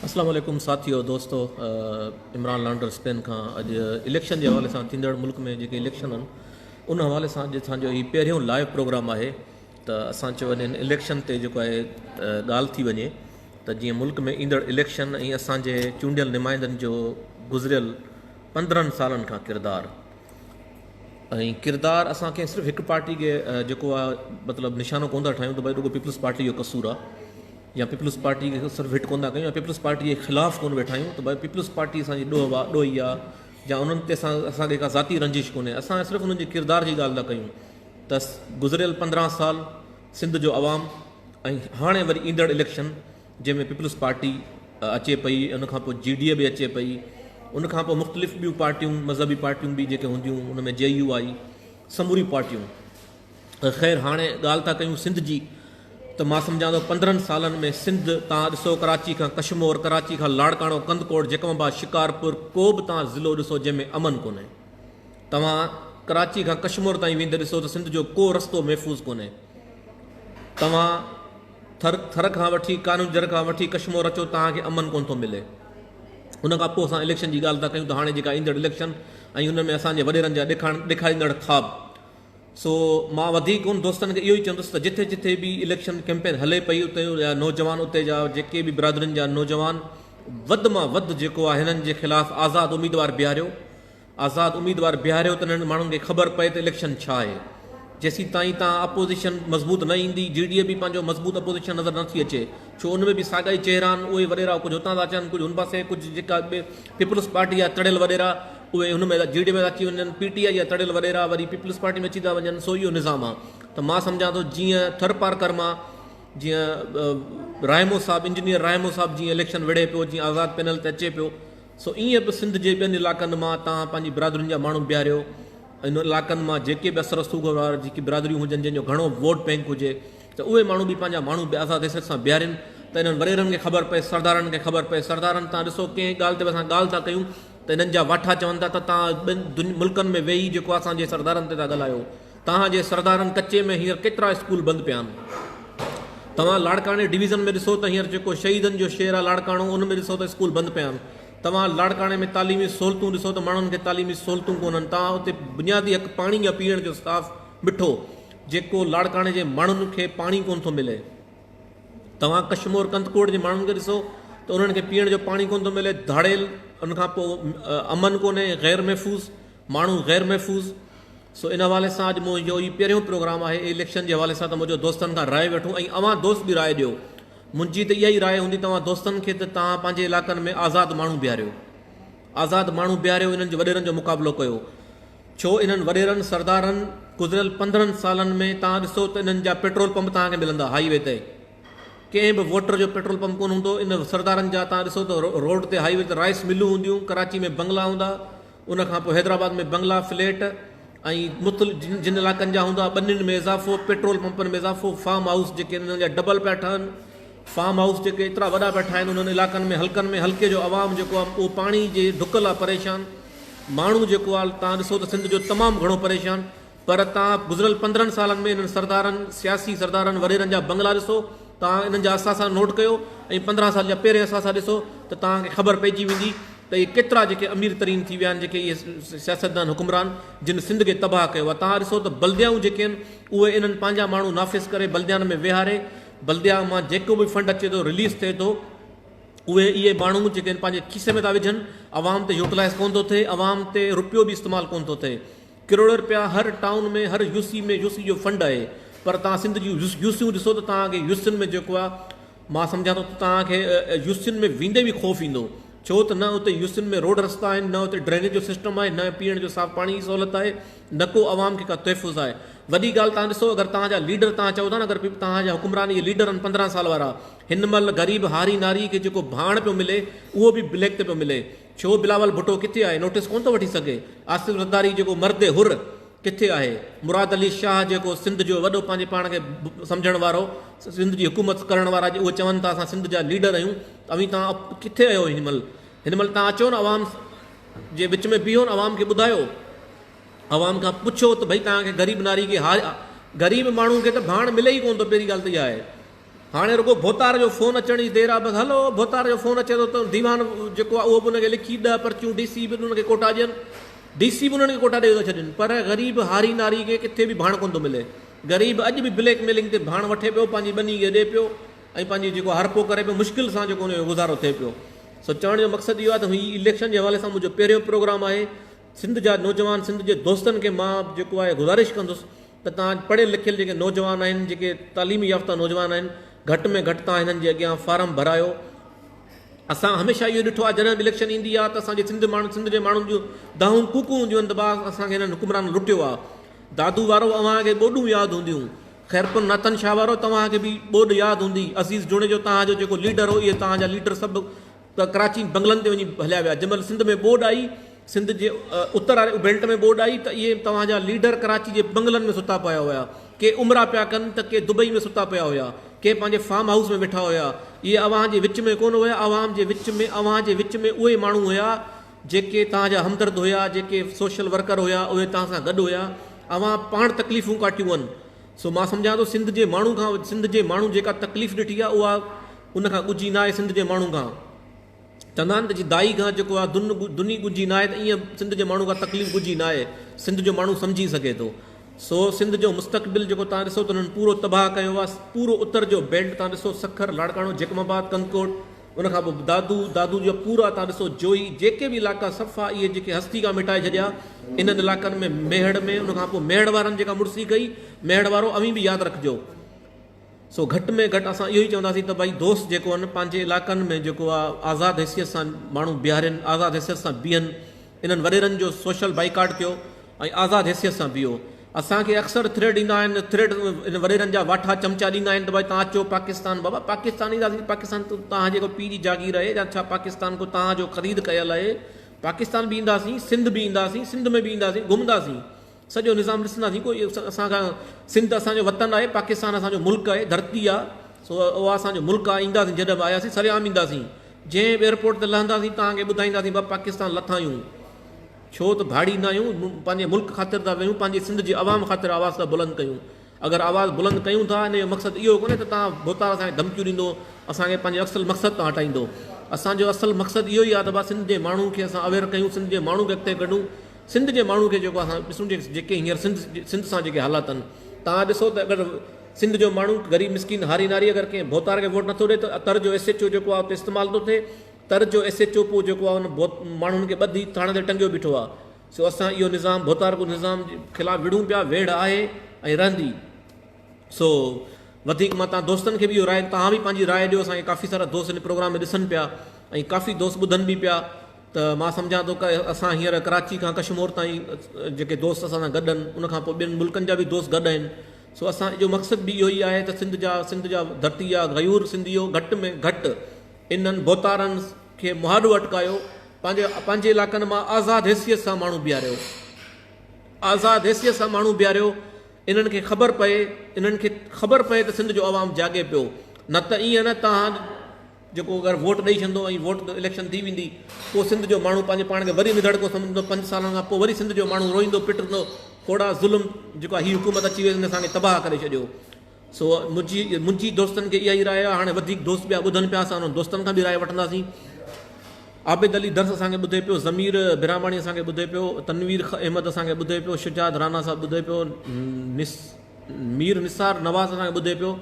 اسلام عليڪم ساٿيو دوستو عمران لانڊر اسپين کان اڄ اليڪشن جي حوالي سان ٿيندڙ ملڪ ۾ جيڪي اليڪشن آهن ان حوالي سان اڄ اسان جو هي پهريون لائيو پروگرام آهي ته اسان چيو وڃي اليڪشن تي جيڪو آهي ڳالهه ٿي وڃي ته جيئن ملڪ ۾ ايندڙ اليڪشن ۽ اسان جي چونڊيل نمائندن جو گذريل 15 سالن کان ڪردار ۽ ڪردار اسان کي صرف هڪ پارٽي کي جيڪو آهي مطلب نشانو ڪونه ٿا ٺاهيون ته ڀائي رڳو پيپلز پارٽي جو قصور آهي يا پيپلز پارٽي کي صرف هٽ ڪونه ٿا ڪيون يا پيپلز پارٽي جي خلاف ڪونه ويٺا آهيون ته ڀائي پيپلز پارٽي اسان جي ڏوهه آهي ڏوهي آهي يا انهن تي اسان اسان کي ڪا ذاتي رنجش ڪونهي اسان صرف انهن جي ڪردار جي ڳالهه ٿا ڪيون ته گذريل 15 سال سنڌ جو عوام ۽ هاڻي وري ايندڙ اليڪشن جنهن ۾ پيپلز پارٽي اچي پئي ان کان پوء جي ڊي اي به اچي پئي ان کان پوء مختلف ٻيون پارٽيون مذهبي پارٽيون به جيڪي هونديون ان ۾ جي يو آئي سموريون پارٽيون خير هاڻي ڳالهه ٿا ڪيون سنڌ جي ته مان سمجهان ٿو 15 سالن ۾ سنڌ تان ڏسو ڪراچي کان ڪشمور ڪراچي کان لاڙڪاڻو ڪنڌڪوٽ جيڪب آباد شڪارپور ڪو به تان ضلعو ڏسو جنهن ۾ امن ڪونهي توهان ڪراچي کان ڪشمور تائين ويندي ڏسو ته سنڌ جو ڪو رستو محفوظ ڪونهي توهان ٿر ٿر کان وٺي ڪارونجهر کان وٺي ڪشمور اچو توهان کي امن ڪونه ٿو ملي ان کان پوء اسان اليڪشن جي ڳالهه ٿا ڪيون ته هاڻي جيڪا ايندڙ اليڪشن ۽ ان ۾ اسان جي وڏيرن جا ڏيکارڻ ڏيکاريندڙ خواب سو مان وڌيڪ ان دوستن کي اهو ئي چوندس ته جٿي جٿي به اليڪشن ڪيمپين هلي پئي اتي جا نوجوان اتي جا جيڪي به برادرين جا نوجوان وڌ مان وڌ جيڪو آهي هنن جي خلاف آزاد اميدوار بيهاريو آزاد اميدوار بيهاريو ته انهن ماڻهن کي خبر پئي ته اليڪشن ڇا آهي. جيسين تائين تان اپوزيشن مضبوط نه ايندي، جي ڊي اي به پنهنجو مضبوط اپوزيشن نظر نه ٿي اچي، ڇو ان ۾ به ساڳا ئي چهرا آهن، اهي وڏيرا ڪجهه هتان ٿا اچن، ڪجهه هن پاسي، ڪجهه جيڪا پيپلز پارٽي جا تڙيل وڏيرا اهي هن ۾ جي ڊي اي ۾ ٿا اچي وڃن، پي ٽي آء جا تڙيل وڏيرا وري پيپلز پارٽي ۾ اچي ٿا وڃن، سو اهو نظام آهي ته مان سمجهان ٿو جيئن ٿرپارڪر مان جيئن رائمو صاحب انجنيئر رائمو صاحب جيئن اليڪشن وڙهي پيو، جيئن آزاد پينل تي اچي پيو، سو ائين به سنڌ جي ٻين علائقن مان توهان پنهنجي برادرين جا ماڻهو بيهاريو ۽ انهن علائقن مان جيڪي به اثر رسوخ وارا جيڪي برادريون هجن جن جو گهڻو ووٽ بئنڪ هجي ته اهي ماڻهو به پنهنجا ماڻهو به آزاد حيثيت سان بيهارين ته انهن وڏيرن کي خبر پئي سردارن کي خبر پئي سردارن تان ڏسو ڪنهن ڳالهه تي به اسان ڳالهه ٿا ڪيون ته انهن جا واٺا چون ٿا ته توهان ٻين ملڪن ۾ ويهي جيڪو اسان جي سردارن تي ٿا ڳالهايو توهان جي سردارن ڪچي ۾ هينئر ڪيترا اسڪول بند پيا آهن. توهان لاڙڪاڻي ڊويزن ۾ ڏسو ته هينئر جيڪو شهيدن جو شهر آهي لاڙڪاڻو ان ۾ ڏسو ته اسڪول بند پيا آهن. توهان لاڙڪاڻي ۾ تعليمي سهولتون ڏسو ته ماڻهن کي تعليمي سهولتون ڪونهن. توهان اتي بنيادي حق پاڻي يا پيئڻ جو صاف مٺو جيڪو لاڙڪاڻي جي ماڻهن کي پاڻي ڪونه ٿو ملي. توهان ڪشمور ڪنڌڪوٽ جي ماڻهن کي ڏسو ته انهن کي پيئڻ جو پاڻي ڪونه ٿو ملي. ڌاڙيل ان کان پوء امن ڪونهي غير محفوظ ماڻهو غير محفوظ. سو ان حوالي سان اڄ منهنجو هي پهريون پروگرام آهي اليڪشن جي حوالي سان ته منهنجو دوستن کان راء وٺون ۽ اوهان دوست به راء ڏيو منهنجي ته اها ئي راء هوندي توهان دوستن کي ته توهان پنهنجي علائقن ۾ آزاد ماڻهو بيهاريو آزاد ماڻهو بيهاريو انهن جي وڏيرن جو مقابلو ڪيو ڇو انهن وڏيرن سردارن گذريل 15 سالن ۾ توهان ڏسو ته انهن جا پيٽرول پمپ توهان کي ملندا هائي وي تي ڪنهن به ووٽر جو پيٽرول پمپ ڪونه هوندو ان سردارن جا توهان ڏسو ته روڊ تي هائي وي تي رائس ملون هونديون ڪراچي ۾ بنگلا هوندا ان کان پوء حيدرآباد ۾ بنگلا، فليٽ ۽ مختلف جن علائقن جا هوندا ٻنين ۾ اضافو، پيٽرول پمپن ۾ اضافو، فارم هائوس جيڪي انهن جا ڊبل پيا ٺهن، فارم هائوس جيڪي ايترا وڏا پيا ٺاهن انهن علائقن ۾ حلقن ۾ حلقي جو عوام جيڪو آهي اهو پاڻي جي ڍڪ لاء پريشان ماڻهو جيڪو آهي تان ڏسو ته سنڌ جو تمام گهڻو پريشان پر تان گذريل 15 سالن ۾ انهن سردارن سياسي سردارن وڏيرن جا بنگلا ڏسو تان انهن جا اثاثا نوٽ ڪيو ۽ 15 سال جا پهرين اثاثا ڏسو ته توهان کي خبر پئجي ويندي ته اهي ڪيترا جيڪي امير ترين ٿي ويا آهن جيڪي اهي سياستدان حڪمران جن سنڌ کي تباهه ڪيو آهي توهان ڏسو ته بلديائون جيڪي آهن اهي انهن پنهنجا ماڻهو نافذ ڪري بلديان ۾ ويهاري بلديا مان جيڪو به فنڊ اچي ٿو رليز ٿئي ٿو اهي اهي ماڻهو جيڪي آهن پنهنجي کيسي ۾ ٿا وجهن عوام تي يوٽلائز ڪونه ٿو ٿئي عوام تي روپيو به استعمال ڪونه ٿو ٿئي ڪروڙين روپيا هر ٽائون ۾ هر يوسي ۾ يوسي جو فنڊ آهي پر توهان سنڌ جون يوسيون ڏسو ته توهان کي يوسين ۾ جيڪو آهي مان سمجهان ٿو ته توهان کي يوسين ۾ ويندي به خوف ايندو ڇو ته نه اتي يوسين ۾ روڊ رستا آهن نه اتي ڊرينيج جو سسٽم آهي نه پيئڻ جو صاف پاڻي جي سهولت آهي نه ڪو عوام کي ڪا تحفظ آهي وڏي ڳالهه توهان ڏسو اگر توهان جا ليڊر توهان چئو ٿا نه اگر توهان جا حڪمران اهي ليڊر آهن 15 سال وارا هن مهل غريب هاري ناري کي جيڪو ڀاڻ پيو ملي اهو به بليڪ تي پيو ملي ڇو بلاول ڀٽو ڪٿي آهي نوٽيس ڪونه ٿو وٺي سگهي آصف زرداري جيڪو مرد حر ڪٿي آهي مراد علي شاهه جيڪو سنڌ جو وڏو پنهنجي پاڻ کي سمجهڻ وارو سنڌ جي حڪومت ڪرڻ وارا اهي چون ٿا اسان سنڌ جا ليڊر آهيون اوهين توهان ڪٿي آهيو هن مهل هن مهل توهان اچو نه عوام جي وچ ۾ بيهو نه عوام کي ٻڌايو عوام کان پڇو ته ڀئي توهان کي غريب ناري کي غريب ماڻهو کي ته ڀاڻ ملي ئي ڪونه ٿو پهرين ڳالهه ته اها آهي. هاڻي رڳو ڀوتار جو فون اچڻ جي دير آ بس هلو ڀوتار جو فون اچي ٿو ته ديوان جيڪو آ اهو به ان کي لکي ڏهه پرچيون ڊي سي به ان کي ڪوٽا ڏين ڊي سي به انهن کي ڪوٽا ڏئي ٿا ڇڏين پر غريب هاري ناري کي ڪٿي به ڀاڻ ڪونه ٿو ملي غريب اڄ به بليڪ ميلنگ تي ڀاڻ وٺي پيو پنهنجي ٻني کي ڏي پيو ۽ پنهنجي جيڪو هارپو ڪري پيو مشڪل سان جيڪو ان جو گذارو ٿئي پيو سو چوڻ جو مقصد اهو آ ته هي اليڪشن جي حوالي سان منهنجو پهريون پروگرام آهي سنڌ جا نوجوان سنڌ جي دوستن کي مان جيڪو آهي گذارش ڪندس ته توهان پڙهيل لکيل جيڪي نوجوان آهن جيڪي تعليم يافته نوجوان آهن گهٽ ۾ گهٽ توهان هنن جي اڳيان فارم ڀرايو اسان هميشه اهو ڏٺو آهي جڏهن به اليڪشن ايندي آهي ته اسان جي سنڌ ماڻهن سنڌ جي ماڻهن جون دانهون ڪوڪون هونديون آهن ته با اسان کي هنن حڪمرانن لٽيو آهي دادو وارو اوهان کي ٻوڏون ياد هونديون خيرپور ناٿن شاهه وارو توهان کي به ٻوڏ ياد هوندي عزيز جوڻيجو توهان جو جيڪو ليڊر هو اهي توهان جا ليڊر سڀ ته ڪراچي بنگلن تي وڃي هليا ويا جنهن مهل سنڌ ۾ ٻوڏ آئي سنڌ جي اتر واري بيلٽ ۾ ٻوڏ آئي ته اهي توهان جا ليڊر ڪراچي جي بنگلن ۾ ستا پيا هيا ڪي عمرا پيا ڪن ته ڪي دبئي ۾ ستا پيا هيا ڪي پنهنجي فارم هائوس ۾ ويٺا هيا اهي اوهان جي وچ ۾ ڪونه هيا عوام جي وچ ۾ اوهان جي وچ ۾ اهي ماڻهو هيا جيڪي توهان جا همدرد هيا جيڪي سوشل ورڪر هيا اهي توهان سان گڏ هيا اوهان پاڻ تڪليفون ڪاٽيون آهن سو مان سمجهان ٿو سنڌ جي ماڻهو کان سنڌ جي ماڻهو جيڪا تڪليف ڏٺي آهي اها ان کان ڳجهي ناهي سنڌ جي ماڻهو کان چوندا آهن ته جي دائي کان جيڪو آهي دن دني ڳجهي ناهي ته ائين سنڌ جي ماڻهو کان تڪليف ڳجهي ناهي سنڌ جو ماڻهو سمجهي سگهي ٿو سو سنڌ جو مستقبل جيڪو تان ڏسو ته انهن پورو تباهه ڪيو آهي پورو اتر جو بيلٽ تان ڏسو سکر لاڙڪاڻو جيڪب آباد ڪنڌڪوٽ ان کان پوء دادو دادو جا پورا تان ڏسو جوئي جيڪي به علائقا صفا اهي جيڪي هستي کان مٽائي ڇڏيا انهن علائقن ۾ ميهڙ ۾ ان کان پوء ميهڙ وارن جيڪا مڙسي ڪئي ميهڙ وارو اوهين به ياد رکجو سو گهٽ ۾ گهٽ اسان اهو ئي چونداسين ته ڀائي دوست جيڪو آهن پنهنجي علائقن ۾ جيڪو آهي آزاد حيثيت سان ماڻهو بيهارين آزاد حيثيت سان بيهن انهن وڏيرن جو سوشل بائيڪاٽ ڪيو ۽ آزاد حيثيت سان بيهو اسان کي اڪثر ٿريٽ ايندا آهن ٿريٽ ان وڏيرن جا واٺا چمچا ڏيندا آهن ته ڀائي تان اچو پاڪستان بابا پاڪستان اينداسين پاڪستان تان جيڪو پيء جي جاگير آهي يا ڇا پاڪستان کو تان جو خريد ڪيل آهي پاڪستان به اينداسين سنڌ به اينداسين سنڌ ۾ به اينداسين گهمنداسين سڄو نظام ڏسنداسين ڪو اسان کان سنڌ اسان جو وطن آهي پاڪستان اسان جو ملڪ آهي ڌرتي آهي سو اها اسان جو ملڪ آهي اينداسين جڏهن به آياسين سرعام اينداسين جنهن به ايئرپورٽ تي لهنداسين توهان کي ٻڌائينداسين بابا پاڪستان لٿا آهيون ڇو ته ڀاڙي نه آهيون پنهنجي ملڪ خاطر ٿا ويهون پنهنجي سنڌ جي عوام خاطر آواز ٿا بلند ڪيون اگر آواز بلند ڪيون ٿا ان جو مقصد اهو ڪونهي ته توهان ڀوتار اسان کي ڌمڪيون ڏيندو اسان کي پنهنجي اصل مقصد تان هٽائيندو اسان جو اصل مقصد اهو ئي آهي ته بابا سنڌ جي ماڻهو کي اسان اويئر ڪيون سنڌ جي ماڻهو کي اڳتي ڪڍون سنڌ جي ماڻهو کي جيڪو اسان ڏسون جيڪي هينئر سنڌ سنڌ سان جيڪي حالات آهن توهان ڏسو ته اگر سنڌ جو ماڻهو غريب مسڪين هاري ناري اگر ڪنهن ڀوتار کي ووٽ نٿو ڏي ته تر جو ايس ايچ او جيڪو آهي اتي استعمال ٿو ٿئي تر جو ايس ايچ او پوء جيڪو آهي ان ماڻهن کي ٻڌي ٿاڻي تي ٽنگيو بيٺو آهي سو اسان اهو نظام ڀوتارڪو نظام جي خلاف وڙهون پيا ويڙهه آهي ۽ رهندي سو وڌيڪ مان تان دوستن کي به اهو راء توهان به پنهنجي راء ڏيو اسان کي ڪافي سارا دوست هن پروگرام ۾ ڏسن پيا ۽ ڪافي دوست ٻڌن به پيا ته مان سمجهان ٿو ته اسان هينئر ڪراچي کان ڪشمور تائين جيڪي دوست اسان سان گڏ آهن ان کان پوء ٻين ملڪن جا به دوست گڏ آهن سو اسان جو مقصد به اهو ئي آهي ته سنڌ جا سنڌ جا ڌرتي جا غيور سنڌيو گهٽ ۾ گهٽ انهن ڀوتارن کي مهاڏو اٽڪايو پنهنجي پنهنجي علائقن مان آزاد حيثيت سان ماڻهو بيهاريو آزاد حيثيت سان ماڻهو بيهاريو انهن کي خبر پئي انهن کي خبر پئي ته سنڌ جو عوام جاڳي پيو نه ته ائين نه تهان جيڪو اگر ووٽ ڏئي ڇڏندو ۽ ووٽ اليڪشن ٿي ويندي پوء سنڌ جو ماڻهو پنهنجي پاڻ کي وري نڌڙڪو سمجهندو پنج سالن کان پوء وري سنڌ جو ماڻهو روئيندو پٽندو کوڙا ظلم جيڪو هي حڪومت اچي وئي ان اسان کي تباهه ڪري ڇڏيو سو منهنجي منهنجي دوستن کي اها ئي راء آهي هاڻي وڌيڪ دوست ٻيا ٻڌن پيا اسان انهن دوستن کان به راء وٺنداسين عابد علي درس اسان کي ٻڌي پيو ضمير برهماڻي اسان کي ٻڌي پيو تنوير احمد اسان کي ٻڌي پيو شجاعت رانا صاحب ٻڌي پيو نس مير نثار نواز اسان کي ٻڌي پيو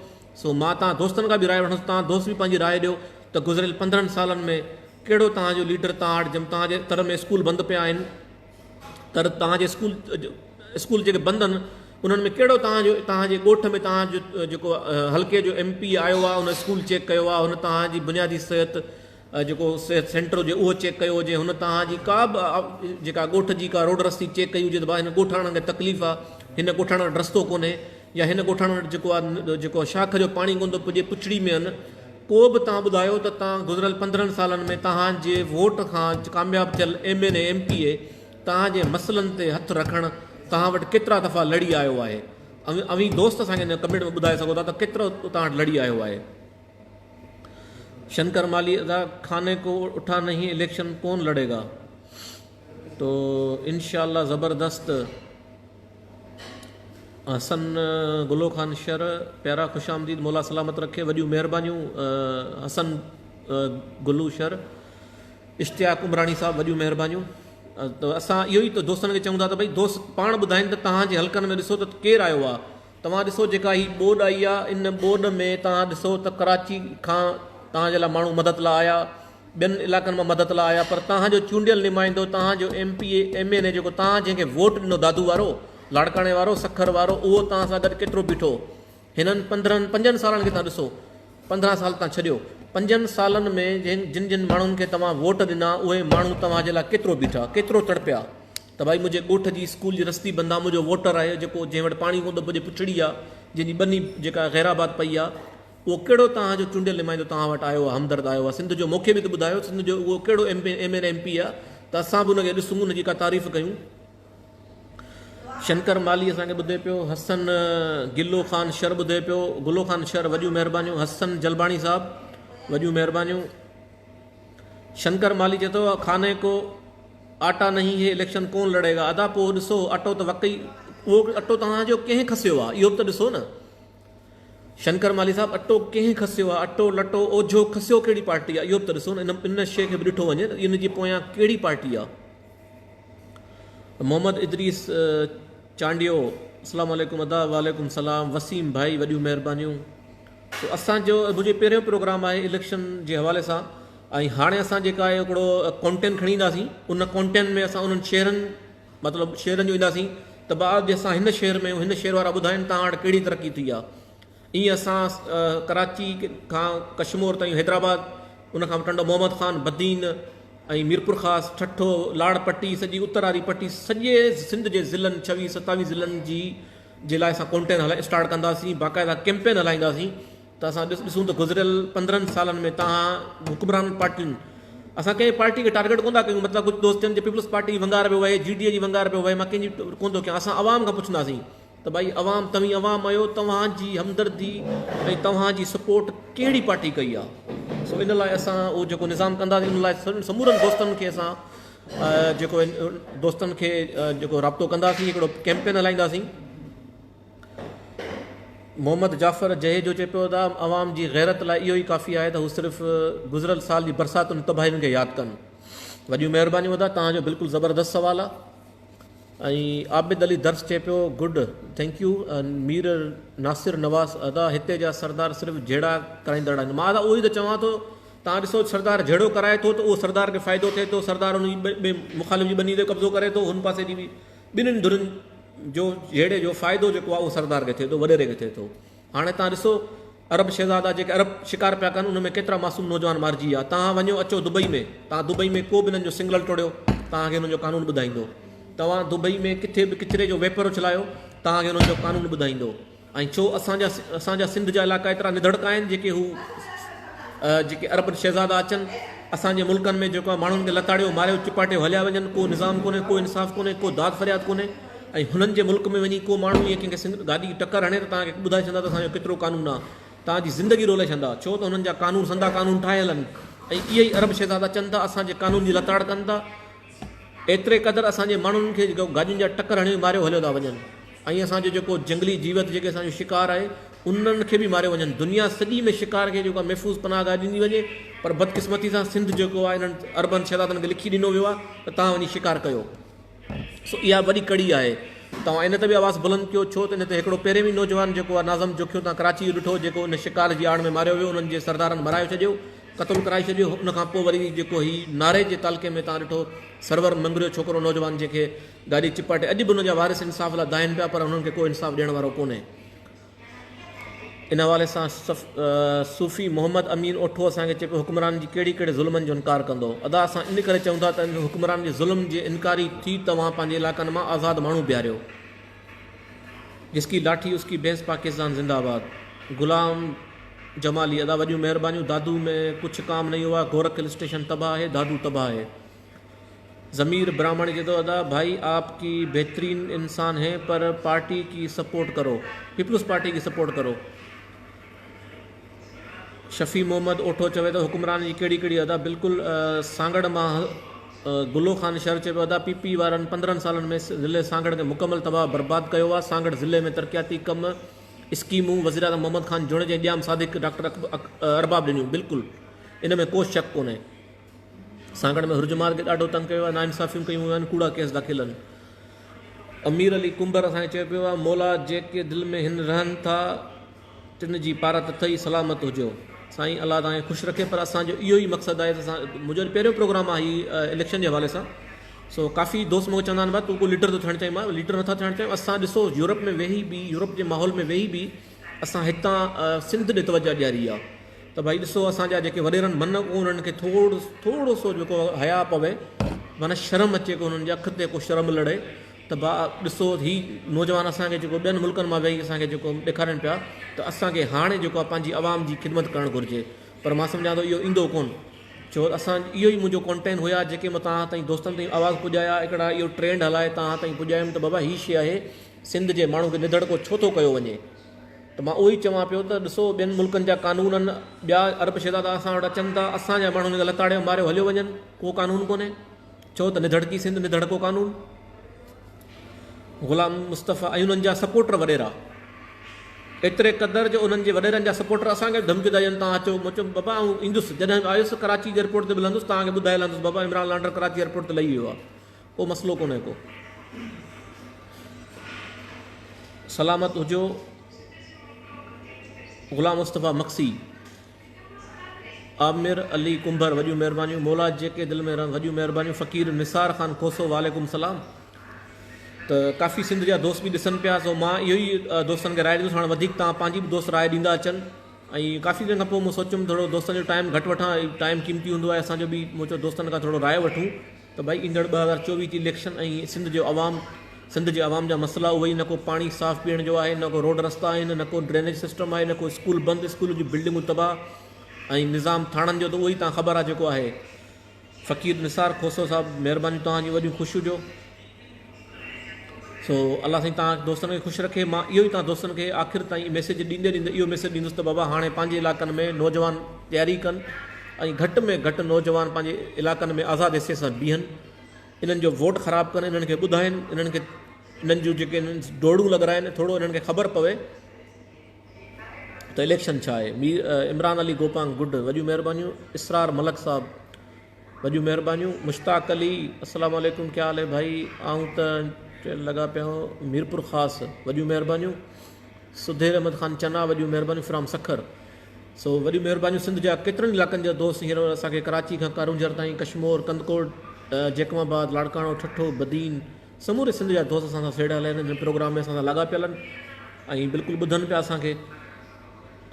سو مان توهان دوستن کان به راء وٺندس توهان دوست به پنهنجي راء ڏيو ته گذريل 15 سالن ۾ ڪهڙو توهان جو ليڊر توهان وٽ جم توهان جي تر ۾ اسڪول بند پيا آهن تر توهان جي اسڪول اسڪول جيڪي بند آهن انهن ۾ ڪهڙو توهان جو توهان جي ڳوٺ ۾ توهان جو جيڪو حلقي جو ايم پي آيو آهي ان اسڪول چيڪ ڪيو آهي هن توهان جي بنيادي صحت جيڪو صحت سينٽر هجي اهو چيڪ ڪيو هجي هن توهان جي ڪا به جيڪا ڳوٺ جي ڪا روڊ رستي چيڪ ڪئي هجي ته ڀاء هن ڳوٺاڻن کي تڪليف آهي هن ڳوٺاڻن وٽ رستو ڪونهي يا هن ڳوٺاڻن وٽ جيڪو آهي جيڪو شاخ جو پاڻي ڪونه ٿو پڄي پڇڙي ۾ آهن ڪو به توهان ٻڌايو ته توهان گذريل 15 سالن ۾ توهان جي ووٽ کان ڪامياب ٿيل M N A M P A توهان جي مسئلن تي هٿ رکڻ توهان وٽ ڪيترا دفعا لڙي آيو آهي اوهين دوست اسان کي هن ڪمينٽ ۾ ٻڌائي سگهو ٿا ته ڪيترو توهان وٽ لڙي آيو آهي شنڪر مالي ادا کاني کو اٺا نهين اليڪشن ڪون لڙي گا تو انشاءالله زبردست. حسن گلو خان شر پيارا خوش آمديد مولا سلامت رکي وڏيون مهربانيون حسن گلو شر اشتياق عمراڻي صاحب وڏيون مهربانيون ته اسان اهو ئي ته دوستن کي چئون ٿا ته ڀئي دوست پاڻ ٻڌائين ته توهان جي حلقن ۾ ڏسو ته ڪير آيو آهي توهان ڏسو جيڪا هي ٻوڏ آئي آهي ان ٻوڏ ۾ توهان ڏسو ته ڪراچي کان توهان جي لاء ماڻهو مدد لاء آيا ٻين علائقن مان مدد لاء آيا پر توهان جو چونڊيل نمائندو توهان جو M P A M N A جيڪو توهان جنهن کي ووٽ ڏنو دادو وارو لاڙڪاڻي وارو سکر وارو اهو توهان سان گڏ ڪيترو بيٺو هنن پندرهن پنجن سالن کي توهان ڏسو پندرهن سال توهان ڇڏيو پنجن سالن ۾ جن جن جن ماڻهن کي توهان ووٽ ڏنا اهي ماڻهو توهان جي لاء ڪيترو بيٺا ڪيترو تڙپيا ته ڀائي منهنجي ڳوٺ جي اسڪول جي رستي بند آ منهنجو ووٽر آهي جيڪو جنهن وٽ پاڻي ڪونه ٿو پڄي پڇڙي آ جنهن جي ٻني جيڪا غير آباد پئي آ اهو ڪهڙو توهان جو چونڊيل نمائندو توهان وٽ آيو آهي همدرد آيو آهي سنڌ جو مونکي به ته ٻڌايو سنڌ جو اهو ڪهڙو M P M N M P آهي ته اسان به ان کي ڏسون ان جي ڪا تعريف ڪيون شنڪر مالي اسان کي ٻڌي پيو حسن گلو خان شر ٻڌي پيو گلو خان شر وڏيون مهربانيون حسن جلباڻي صاحب وڏيون مهربانيون شنڪر مالي چئي ٿو کاني ڪو آٽا نهين هي اليڪشن ڪون لڙي گا ادا پوء ڏسو اٽو ته وقعي اهو اٽو توهان جو ڪنهن کسيو آهي اهو به ته ڏسو نه شنڪر مالهي صاحب اٽو ڪنهن کسيو آ اٽو لٽو اوجهو کسيو ڪهڙي پارٽي آ اهو به ته ڏسو نه ان شيء کي به ڏٺو وڃي ته ان جي پويان ڪهڙي پارٽي آ محمد ادريس چانڊيو السلام عليڪم ادا وعليڪم السلام وسيم ڀائي وڏيون مهربانيون سو اسان جو منهنجو پهريون پروگرام آهي اليڪشن جي حوالي سان ۽ هاڻي اسان جيڪا آهي هڪڙو ڪانٽين کڻي اينداسين ان ڪانٽين ۾ اسان انهن شهرن مطلب شهرن جو اينداسين ته بعد جي اسان هن شهر ۾ هن شهر وارا ٻڌائين توهان وٽ ڪهڙي ترقي ٿي آهي ائين اسان ڪراچي کان ڪشمور تائين حيدرآباد ان کان ٽنڊو محمد خان بدين ۽ ميرپورخاص ٺٽو لاڙ پٽي سڄي اتر واري پٽي سڄي سنڌ جي ضلعن ڇويهه ستاويهه ضلعن جي جي لاء اسان ڪونٽين هلائي اسٽارٽ ڪنداسين باقاعده ڪيمپين هلائينداسين ته اسان ڏسون ته گذريل 15 سالن ۾ توهان حڪمران پارٽين اسان ڪنهن پارٽي کي ٽارگيٽ ڪونه ٿا ڪيون مطلب ڪجهه دوست چون پيپلز پارٽي جي ونگار پيو وهي جي ڊي اي جي ونگار پيو وهي مان ڪنهن جي ڪونه ٿو ڪيان اسان عوام کان پڇنداسين ته ڀائي عوام توهين عوام آهيو توهان جي همدردي ۽ توهان جي سپورٽ ڪهڙي پارٽي ڪئي آهي سو ان لاء اسان اهو جيڪو نظام ڪنداسين ان لاء سمورن دوستن کي اسان جيڪو دوستن کي جيڪو رابطو ڪنداسين هڪڙو ڪيمپين هلائينداسين محمد جعفر جهيجو چئي پيو ته عوام جي غيرت لاء اهو ئي ڪافي آهي ته هو صرف گذريل سال جي برساتن تباهين کي ياد ڪن. وڏيون مهربانيون ادا توهان جو بلڪل زبردست سوال آ. ۽ عابد علي درس چئي پيو good thank you Mir Nasir Nawaz ادا هتي جا سردار صرف جهيڙا ڪرائيندڙ آهن مان ادا اهو ئي ته چوان ٿو توهان ڏسو سردار جهيڙو ڪرائي ٿو ته اهو سردار کي فائدو ٿئي ٿو سردار ان جي ٻئي مخالف جي ٻني تي قبضو ڪري ٿو هن پاسي جي به ٻنهين ڌرين جو جهيڙي جو فائدو جيڪو آهي اهو سردار کي ٿئي ٿو وڏيري کي ٿئي ٿو. هاڻي توهان ڏسو عرب شهزادا جيڪي عرب شڪار پيا ڪن ان ۾ ڪيترا معصوم نوجوان مارجي ويا. توهان وڃو اچو دبئي ۾ توهان دبئي ۾ ڪو به انهن جو سنگلر ٽوڙيو توهان کي انهن جو قانون ٻڌائيندو. توهان دبئي ۾ ڪٿي به ڪچري جو ويپر اڇلايو توهان کي انهن جو قانون ٻڌائيندو. ۽ ڇو اسان جا اسان جا سنڌ جا علائقا ايترا نڌڙڪا آهن جيڪي هو جيڪي عرب شهزادا اچن اسان جي ملڪن ۾ جيڪو ماڻهن کي لتاڙيو ماريو چپاٽيو هليا وڃن ڪو نظام ڪونهي ڪو انصاف ڪونهي ڪو داد فرياد ڪونهي ۽ هنن جي ملڪ ۾ وڃي ڪو ماڻهو ائين ڪنهن کي سنگ گاڏي جي ٽڪر هڻي ته توهان کي ٻڌائي ڇڏندا ته اسان جو ڪيترو قانون آهي توهان جي زندگي رولي ڇڏندا ڇو ته هنن جا قانون سندا قانون ٺاهيل آهن ۽ اهي ئي عرب شهزادا اچن ٿا اسان جي قانون جي لتاڙ ڪن ٿا ايتري قدر اسان جي ماڻهن کي جيڪو گاڏين جا ٽڪر هڻي ماريو هليو ٿا وڃن ۽ اسان جو جيڪو جنگلي جيوت جيڪي اسان جو شڪار آهي انهن کي به ماريو وڃن دنيا سڄي ۾ شڪار کي جيڪو محفوظ پناهه گاهه ڏني وڃي پر بدقسمتي سان سنڌ جيڪو آهي انهن عربن شهزادن کي لکي ڏنو ويو آهي ته توهان وڃي شڪار ڪيو سو اها وڏي ڪڙي آهي توهان ان تي به آواز بلند ڪيو ڇو ته ان تي هڪڙو پهرين به نوجوان جيڪو آهي ناظم جوکيو توهان ڪراچي جو ڏٺو جيڪو ان شڪار جي آڙ ۾ ماريو ويو انهن جي سردارن مرايو ڇڏيو قتل ڪرائي ڇڏيو ان کان پوء وري جيڪو هي ناري جي تعلقي ۾ توهان ڏٺو سرور مڱريو ڇوڪرو نوجوان جنهن کي گاڏي چپاٽي اڄ به ان جا وارث انصاف لاء دانهين پيا پر انهن کي ڪو انصاف ڏيڻ وارو ڪونهي ان حوالي سان صوفي محمد امين اوٺو اسان کي چئي پيو حڪمرانن جي ڪهڙي ڪهڙي ظلمن جو انڪار ڪندو ادا اسان ان ڪري چئون ٿا ته حڪمرانن جي ظلم جي انڪاري ٿي توهان پنهنجي علائقن مان آزاد ماڻهو بيهاريو جس ڪي لاٺي اس ڪي ڀينس پاڪستان زنده آباد غلام جمالي ادا وڏيون مهربانيون دادو ۾ ڪڇ ڪام نهي هئا گورک هل اسٽيشن تباهه هي دادو تباهه هي ضمير براهمڻي چئي ٿو ادا ڀائي آپ ڪي بهترين انسان هي پر پارٽي ڪي سپورٽ ڪرو پيپلز پارٽي ڪي سپورٽ ڪرو شفيع محمد اوٺو چوي ٿو حڪمران جي ڪهڙي ڪهڙي ادا بلڪل سانگڙ مان گلو خان شر چيو ادا پي پي وارن 15 سالن ۾ ضلعي سانگهڙ کي مڪمل تباهه برباد ڪيو آ سانگهڙ ضلعي ۾ ترقياتي ڪم اسڪيمون وزيراعظم محمد خان جوڻيجي ۽ ڄام صادق ڊاڪٽر ارباب ڏنيون بلڪل ان ۾ ڪو شڪ ڪونهي سانگهڙ ۾ حر جماعت کي ڏاڍو تنگ ڪيو آ ناانصافيون ڪيون ويون آهن ڪوڙا ڪيس داخل آهن امير علي ڪنڀر اسان کي چيو پيو آ مولا جيڪي دل ۾ هن رهن ٿا تن جي پارت اٿئي سلامت هجو. سائين الله توهان کي خوش رکي پر اسان جو اهو ئي مقصد آهي ته اسان منهنجو پهريون پروگرام آهي هي اليڪشن جي حوالي سان سو ڪافي دوست مونکي چوندا آهن ڀا تون ڪو ليڊر ٿو ٿيڻ چاهين مان ليڊر نٿا ٿيڻ چاهيون اسان ڏسو يورپ ۾ ويهي به يورپ جي ماحول ۾ ويهي به اسان هتان سنڌ ڏي توجه ڏياري آهي ته ڀائي ڏسو اسان جا جيڪي وڏيرن من ڪو انهن کي ٿورو ٿورو سو جيڪو حيا پوي معنی شرم اچي ڪو انهن جي اک تي ڪو شرم لڙي ته ڀاء ڏسو هي نوجوان اسان کي جيڪو ٻين ملڪن مان ويهي اسان کي جيڪو ڏيکارين پيا ته اسان کي هاڻي جيڪو آهي پنهنجي عوام جي خدمت ڪرڻ گهرجي پر مان سمجهان ٿو اهو ايندو ڪون ڇو اسان اهو ئي منهنجو ڪانٽين هيا جيڪي مان توهان تائين دوستن تائين آواز پڄايا هڪڙا اهو ٽرينڊ هلائي توهان تائين پڄايم ته بابا هي شي آهي سنڌ جي ماڻهو کي نڌڙڪو ڇو ٿو ڪيو وڃي ته مان اهو ئي چوان پيو ته ڏسو ٻين ملڪن جا قانون آهن ٻيا عرب شهزادا اسان وٽ اچن ٿا اسان جا ماڻهن کي لتاڙيو ماريو هليو وڃن ڪو قانون ڪونهي ڇو ته نڌڙڪي سنڌ نڌڙڪو قانون غلام مصطفيٰ ۽ انهن جا سپورٽر وڏيرا ايتري قدر جو انهن جي وڏيرن جا سپورٽر اسان کي به ڌمڪيون ٿا ڏين توهان اچو مون چيو بابا آئون ايندس جڏهن به آيس ڪراچي جي ايئرپورٽ تي به لهندس توهان کي ٻڌائي لهندس بابا عمران لانڊر ڪراچي ايئرپورٽ تي لهي ويو آهي ڪو مسئلو ڪونهي ڪو سلامت هجو غلام مصطفيٰ مقصي عامر علي ڪنڀر وڏيون مهربانيون مولا جيڪي دل ۾ رنگ وڏيون مهربانيون فقير نثار خان کوسو وعليڪم سلام ته ڪافي سنڌ جا دوست به ڏسن پيا سو مان اهو ئي دوستن کي راء ڏيندس هاڻ وڌيڪ توهان پنهنجي به دوست راء ڏيندا اچن ۽ ڪافي ڏينهن کان پوء مون سوچيم ٿورو دوستن جو ٽائيم گهٽ وٺان ٽائيم قيمتي هوندو آهي اسان جو به مون چيو دوستن کان ٿورو راء وٺون ته ڀائي ايندڙ 2024 جي اليڪشن ۽ سنڌ جو عوام سنڌ جي عوام جا مسئلا اهي ئي نه ڪو پاڻي صاف پيئڻ جو آهي نه ڪو روڊ رستا آهن نه ڪو ڊرينيج سسٽم آهي نه ڪو اسڪول بند اسڪول جون بلڊنگون تباهه ۽ نظام ٿاڻن جو ته اهو ئي تان خبر آهي جيڪو آهي فقير نثار کوسو صاحب مهرباني توهان جون وڏيون خوش هجو سو الله سائين توهان دوستن کي خوش رکي مان اهو ئي توهان دوستن کي آخر تائين ميسيج ڏيندي ڏيندي اهو ميسيج ڏيندس ته بابا هاڻي پنهنجي علائقن ۾ نوجوان تياري ڪن ۽ گهٽ ۾ گهٽ نوجوان پنهنجي علائقن ۾ آزاد حيثيت سان بيهن انهن جو ووٽ خراب ڪن انهن کي ٻڌائين انهن کي انهن جون جيڪي ڊوڙون لڳرائن ٿورو انهن کي خبر پوي ته اليڪشن ڇا آهي مير عمران علي گوپانگ گڊ وڏيون مهربانيون اسرار ملڪ صاحب وڏيون مهربانيون مشتاق علي السلام عليڪم ڪيا حال هي ڀائي آئون ته لڳا پيا هون ميرپور خاص وڏيون مهربانيون سڌير احمد خان چنا وڏيون مهربانيون فرام سکر سو وڏيون مهربانيون سنڌ جا ڪيترن علائقن جا دوست هينئر اسان کي ڪراچي کان ڪارونجهر تائين ڪشمور ڪنڌڪوٽ جيڪب آباد لاڙڪاڻو ٺٽو بدين سموري سنڌ جا دوست اسان سان سيڙيل آهن هن پروگرام ۾ اسان سان لاڳاپيل آهن ۽ بلڪل ٻڌن پيا اسان کي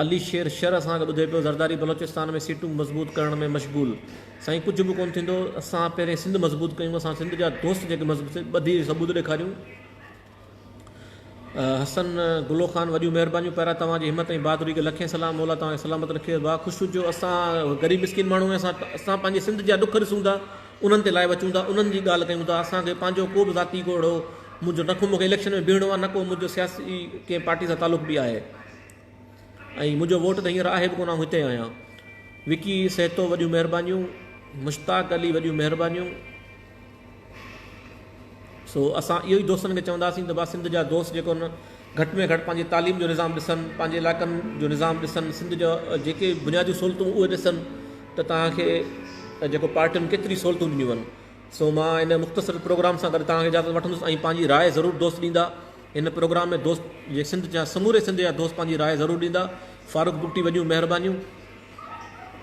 علي شير شر اسان کي ٻڌي پيو زرداري بلوچستان ۾ سيٽون مضبوط ڪرڻ ۾ مشغول سائين ڪجهه به ڪونه ٿيندو اسان پهرين سنڌ مضبوط ڪيون اسان سنڌ جا دوست جيڪي مضبوط ٻڌي ثبوت ڏيکاريون حسن گلو خان وڏيون مهربانيون پيارا توهان جي همت ۽ بهادري کي لکين سلام مولا توهان کي سلامت رکي ڀاء خوش هجو اسان غريب مسڪين ماڻهو اسان اسان پنهنجي سنڌ جا ڏک ڏسون ٿا انهن تي لائيو اچون ٿا انهن جي ڳالهه ڪيون ٿا اسان کي پنهنجو ڪو به ذاتي ڪو اهڙو منهنجو نه ڪو مونکي اليڪشن ۾ بيهڻو آهي نه ڪو منهنجو سياسي ڪنهن پارٽي سان تعلق به آهي ۽ منهنجو ووٽ ته هينئر آهي به ڪونه آئون هتي آهيان. وڪي سهتو وڏيون مهربانيون. مشتاق علي وڏيون مهربانيون. سو اسان اهو ئي دوستن کي چونداسين ته با سنڌ جا دوست جيڪو نه گهٽ ۾ گهٽ پنهنجي تعليم جو نظام ڏسن پنهنجي علائقن جو نظام ڏسن سنڌ جا جيڪي بنيادي سهولتون اهي ڏسن ته توهان کي جيڪو پارٽين ڪيتري سهولتون ڏنيون آهن سو مان ان مختصر پروگرام سان گڏ توهان کي اجازت وٺندس ۽ پنهنجي راء ضرور دوست ڏيندا هن پروگرام ۾ دوست جي سنڌ جا سموري سنڌ جا دوست پنهنجي راء ضرور ڏيندا فاروق بگٽي وڏيون مهربانيون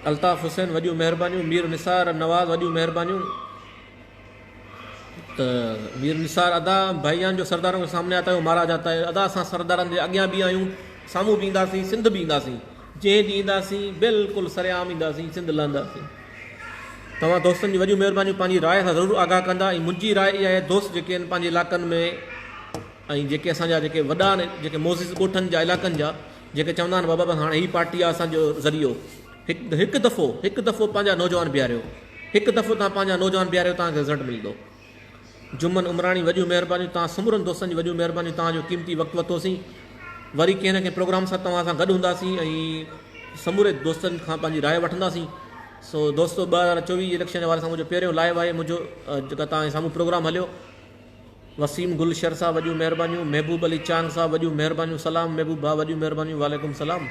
الطاف حسين وڏيون مهربانيون مير نثار نواز وڏيون مهربانيون ته مير نثار ادا ڀائي جان جو سردارن کے سامني آتا هي مارا جاتا هي ادا اسان سردارن جي اڳيان به آهيون سامهون به اينداسين سنڌ به اينداسين جنهن ڏينهن اينداسين بلڪل سرعام اينداسين سنڌ لهنداسين توهان دوستن جون وڏيون مهربانيون پنهنجي راء سان ضرور آگاهه ڪندا ۽ منهنجي راء اها آهي دوست جيڪي آهن پنهنجي علائقن ۾ ۽ جيڪي اسان جا جيڪي وڏا آهن جيڪي معزز ڳوٺن جا علائقن جا جيڪي چوندا آهن بابا بس هاڻي هي پارٽي آهي اسان جو ذريعو هڪ هڪ دفعو هڪ دفعو پنهنجا نوجوان بيهاريو هڪ دفعو توهان پنهنجا نوجوان بيهاريو توهان کي رزلٽ ملندو جمن عمراڻي وڏيون مهربانيون توهان سمورن دوستن جون وڏيون مهربانيون توهان جو قيمتي وقت ورتوسين وري ڪنهن نه ڪنهن پروگرام سان توهان سان گڏ هونداسين ۽ سموري دوستن کان پنهنجي راء وٺنداسين سو دوستو 2024 جي اليڪشن جي حوالي سان منهنجو پهريون لائيو آهي منهنجو جيڪا توهان جي سامهون پروگرام هليو. وسيم گل شر صاحب وڏيون مهربانيون، محبوب علي چانگ صاحب وڏيون مهربانيون، سلام محبوب ڀاء وڏيون مهربانيون، وعليڪم سلام.